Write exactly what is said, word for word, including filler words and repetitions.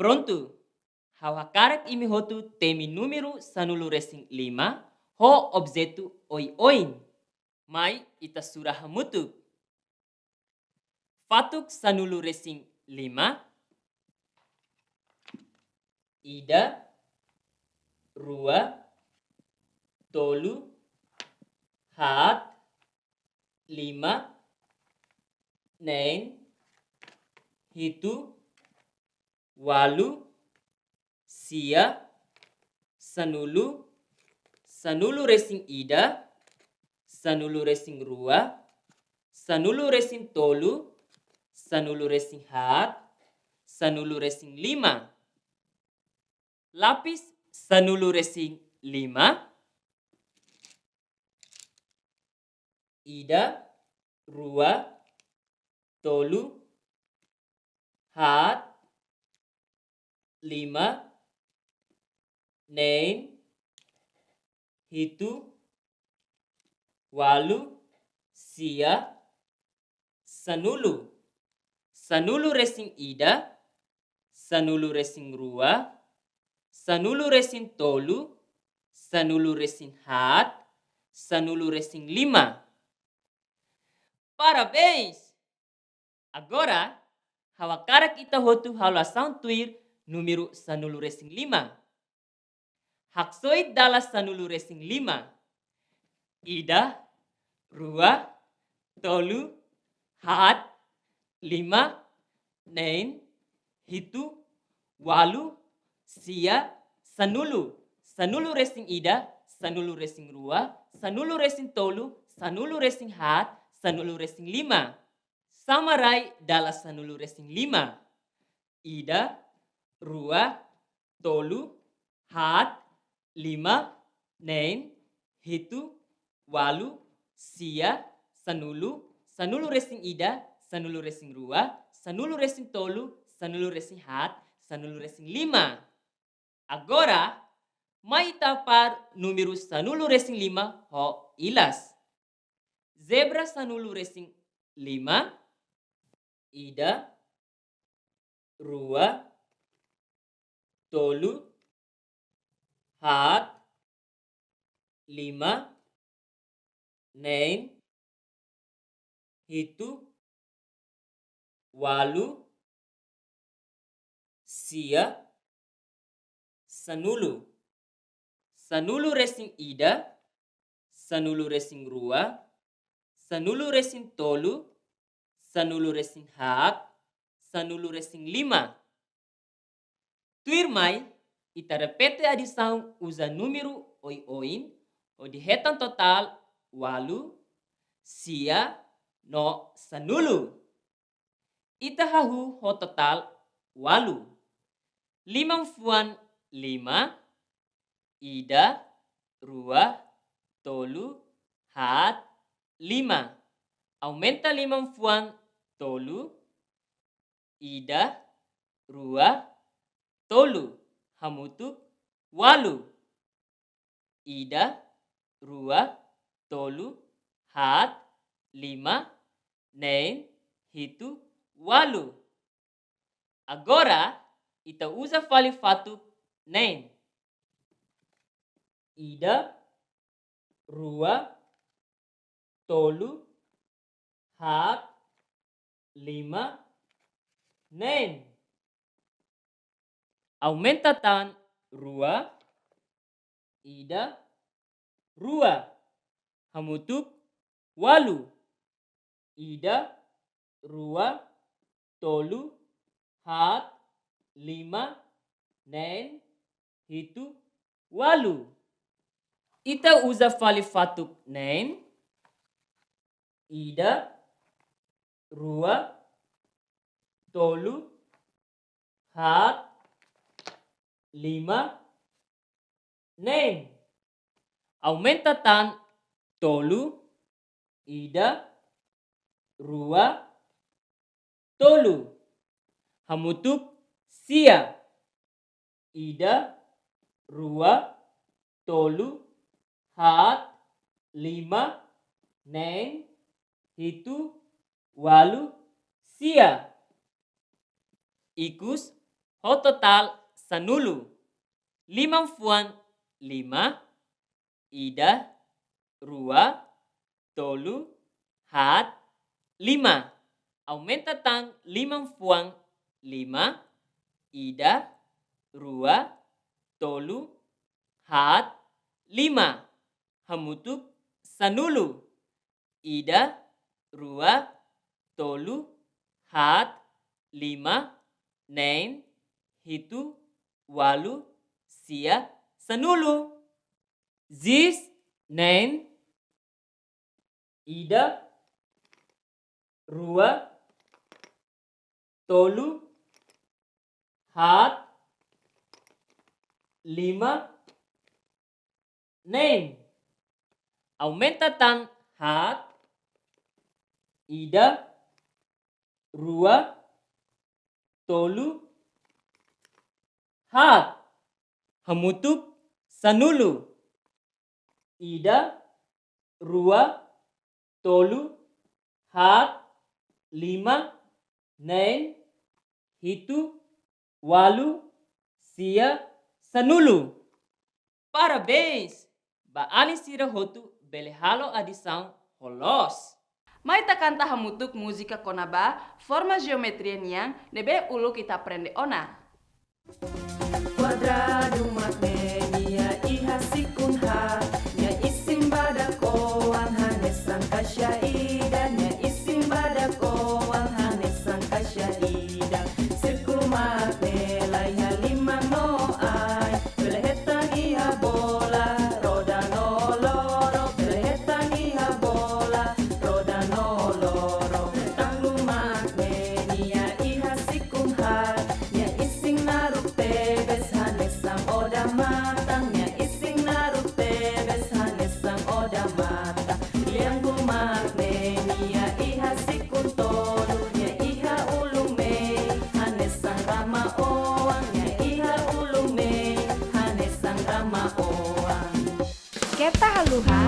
Prontu, ha'u hakarak imi hotu temi númeru sanulu-resin-lima ho objetu oioin. Mai ita sura hamutuk. Fatuk sanulu-resin-lima. Ida, rua, tolu, haat, lima, neen, hitu, ualu, sia, sanulu, sanulu-resin-ida, sanulu-resin-rua, sanulu-resin-tolu, sanulu-resin-haat, sanulu-resin-lima. Lapis sanulu-resin-lima. Ida, rua, tolu, haat, lima, neen, hitu, ualu, sia, sanulu. Sanulu-resin-ida, sanulu-resin-rua, sanulu-resin-tolu, sanulu-resin-haat, sanulu-resin-lima. Parabéns! Agora, ha'u hakarak ita hotu halo asaun tuir númeru sanulu-resin-lima. Haksoit dala sanulu-resin-lima. Ida, rua, tolu, haat, lima, neen, hitu, ualu, sia, sanulu. Sanulu-resin-ida, sanulu-resin-rua, sanulu-resin-tolu, sanulu-resin-haat, sanulu-resin-lima. Sama rai dala sanulu-resin-lima. Ida, rua, tolu, haat, lima, neen, hitu, ualu, sia, sanulu, sanulu-resin-ida, sanulu-resin-rua, sanulu-resin-tolu, sanulu-resin-haat, sanulu-resin-lima. Agora, mai ita par númeru sanulu-resin-lima ho ilas. Zebra sanulu-resin-lima. Ida, rua, tolu, haat, lima, neen, hitu, ualu, sia, sanulu. Sanulu-resin-ida, sanulu-resin-rua, sanulu-resin-tolu, sanulu-resin-haat, sanulu-resin-lima. Tuirmai, ita repete adisaun uza númeru oioin, hodi hetan totál ualu, sia, no sanulu. Ita hahú ho totál ualu. Liman-fuan lima, ida, rua, tolu, haat, lima. Aumenta liman-fuan tolu, ida, rua, tolu, hamutuk ualu. Ida, rua, tolu, haat, lima, neen, hitu, ualu. Agora, ita uza fali fatuk neen. Ida, rua, tolu, haat, lima, neen. Aumenta tan rua, ida, rua, hamutuk ualu. Ida, rua, tolu, haat, lima, neen, hitu, ualu. Ita uza fali fatuk neen. Ida, rua, tolu, haat, lima, neen. Aumenta tan tolu, ida, rua, tolu, hamutuk sia. Ida, rua, tolu, haat, lima, neen, hitu, ualu, sia. Ikus, ho totál sanulu. Liman-fuan lima, ida, rua, tolu, haat, lima. Aumenta tan liman-fuan lima, ida, rua, tolu, haat, lima. Hamutuk sanulu. Ida, rua, tolu, haat, lima, neen, hitu, ualu, sia, sanulu. Zis, neen, ida, rua, tolu, haat, lima, neen. Aumenta tan haat, ida, rua, tolu, haat. Hamutuk sanulu. Ida, rua, tolu, haat, lima, neen, hitu, ualu, sia, sanulu. Parabéns! Ba alin sira hotu bele halo adisaun ho loos. Mai ita kanta hamutuk múzika kona-ba forma jeometria nian ne'ebé uluk ita aprende ona. Kuadradu mak ne'e nia iha sikun haat, nia isin badak-oan hanesan kaixa ida, nia isin badak-oan hanesan kaixa ida. Sírkulu mak ne'e la iha liman no ain, bele hetan iha bola, roda no loro, bele hetan iha bola, roda no loro. Retángulo mak ne'e nia iha sikun haat, nia isin naruk tebes hanesan odamatan, nia isin naruk tebes hanesan odamatan. Triángulo mak ne'e nia iha sikun tolu, nia iha ulun mehi hanesan rama-oan, nia iha ulun mehi hanesan rama-oan. Keta haluha,